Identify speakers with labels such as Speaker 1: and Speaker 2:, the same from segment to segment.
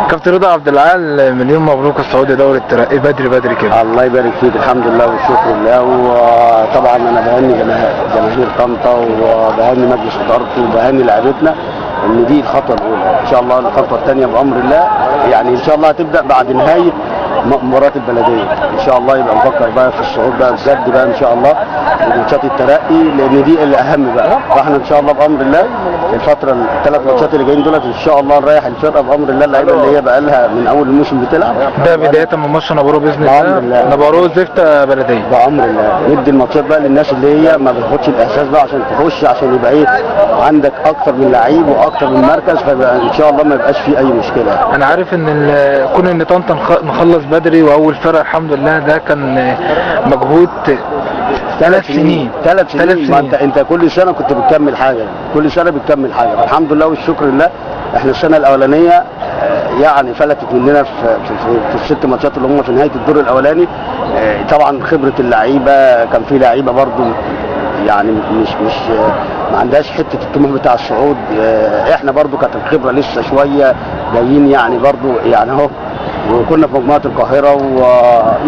Speaker 1: كابتن رضا عبد العال، مليون مبروك الصعود دوري الترقي بدري بدري كده.
Speaker 2: الله يبارك فيك، الحمد لله والشكر لله. وطبعا انا بهني جماهير طنطا وبهني مجلس ادارته وبهني لعيبتنا ان دي الخطوة الاولى، ان شاء الله الخطوة الثانية بامر الله، يعني ان شاء الله هتبدا بعد نهاية مباراة البلدية ان شاء الله. يبقى نفكر بقى في الصعود بقى بجد بقى ان شاء الله، وماتشات الترقي لان دي الاهم بقى. فاحنا ان شاء الله بامر الله الفترة الثلاث ماتشات اللي جايين دولت ان شاء الله نريح الفرقة بامر الله، اللعيبة اللي هي بقى لها من اول الموسم بتلعب.
Speaker 1: ده بداية من ماتش نبارو باذن
Speaker 2: بأمر
Speaker 1: الله،
Speaker 2: الله.
Speaker 1: نبارو زفته بلديه.
Speaker 2: بامر الله ندي الماتشات بقى للناس اللي هي ما بتاخدش الاحساس بقى عشان تخش، عشان يبقى ايه عندك اكتر من لعيب واكتر من مركز، فيبقى ان شاء الله ما يبقاش فيه اي مشكلة.
Speaker 1: انا عارف ان كون ان طنطا نخلص بدري واول فرقه الحمد لله، ده كان مجهود 3 سنين.
Speaker 2: 3 سنين.
Speaker 1: 3
Speaker 2: ما انت
Speaker 1: سنين.
Speaker 2: انت كل سنة كنت بتكمل حاجة، كل سنة بتكمل حاجة، فالحمد لله والشكر لله. احنا السنة الاولانية يعني فلتت مننا في الست ماتشات اللي هم في نهاية الدور الاولاني. طبعا خبره اللعيبة، كان في لعيبة برضو يعني مش ما عندهاش حتة الطموح بتاع الصعود. احنا برضو كانت الخبرة لسه شوية جايين، يعني برضو يعني اهو، وكنا في مجموعة القاهرة و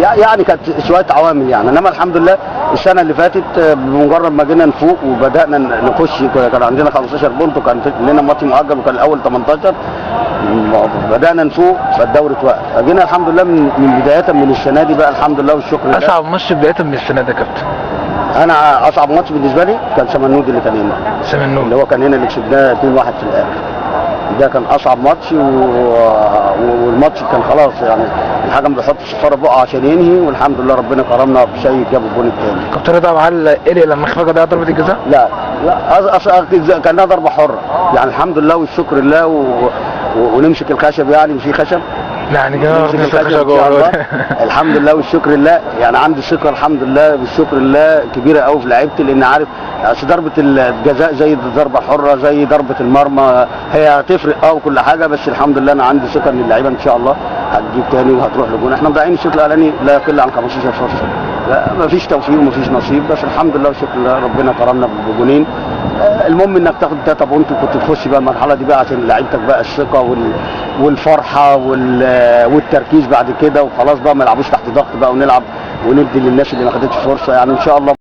Speaker 2: يعني كانت شوية عوامل يعني. انما الحمد لله السنة اللي فاتت بمجرد ما جينا نفوق وبدانا نخش، كان عندنا 15 بونت وكان لنا ماتش مؤجل وكان الاول 18، بدانا نفوق فالدوري اتوقف، فجينا الحمد لله من بداية من السنة دي بقى الحمد لله والشكر لله.
Speaker 1: اصعب ماتش بداية من السنة ده يا كابتن؟
Speaker 2: انا اصعب ماتش بالنسبة لي كان سمنود اللي كان هنا،
Speaker 1: سمنود
Speaker 2: اللي هو كان هنا اللي كسبناه 2-1 في الاخر، ده كان اصعب ماتش. والماتش كان خلاص يعني الحكم بيحط الصفاره بقى عشان ينهي، والحمد لله ربنا كرمنا بشيء جاب الجون الثاني.
Speaker 1: كابتن رضا عبد العال قلق لما خرج ضيع ضربه الجزاء؟
Speaker 2: لا لا، كانها ضربه حره يعني، الحمد لله والشكر لله. ونمسك الخشب، يعني في خشب.
Speaker 1: يعني كده
Speaker 2: نمسك الخشب إن شاء الله. الحمد لله والشكر لله، يعني عندي ثقة الحمد لله والشكر لله كبيرة قوي في لعيبتي، لان عارف اصل ضربه الجزاء زي الضربة الحرة زي ضربه المرمى، هي هتفرق وكل حاجة، بس الحمد لله انا عندي ثقة ان اللعيبة ان شاء الله هتجيب تاني وهتروح لجون. احنا مضيعين الشوط الاولاني لا يقل عن 15 فرصة، لا مفيش توفيق ومفيش نصيب، بس الحمد لله والشكر لله ربنا كرمنا بجونين. المهم انك تاخد 3 بونت وكنت تخش بقى المرحلة دي بقى عشان لعيبتك بقى الثقة والفرحه والتركيز بعد كده، وخلاص بقى ما يلعبوش تحت ضغط بقى، ونلعب وندي للناس اللي ما خدتش فرصة يعني ان شاء الله.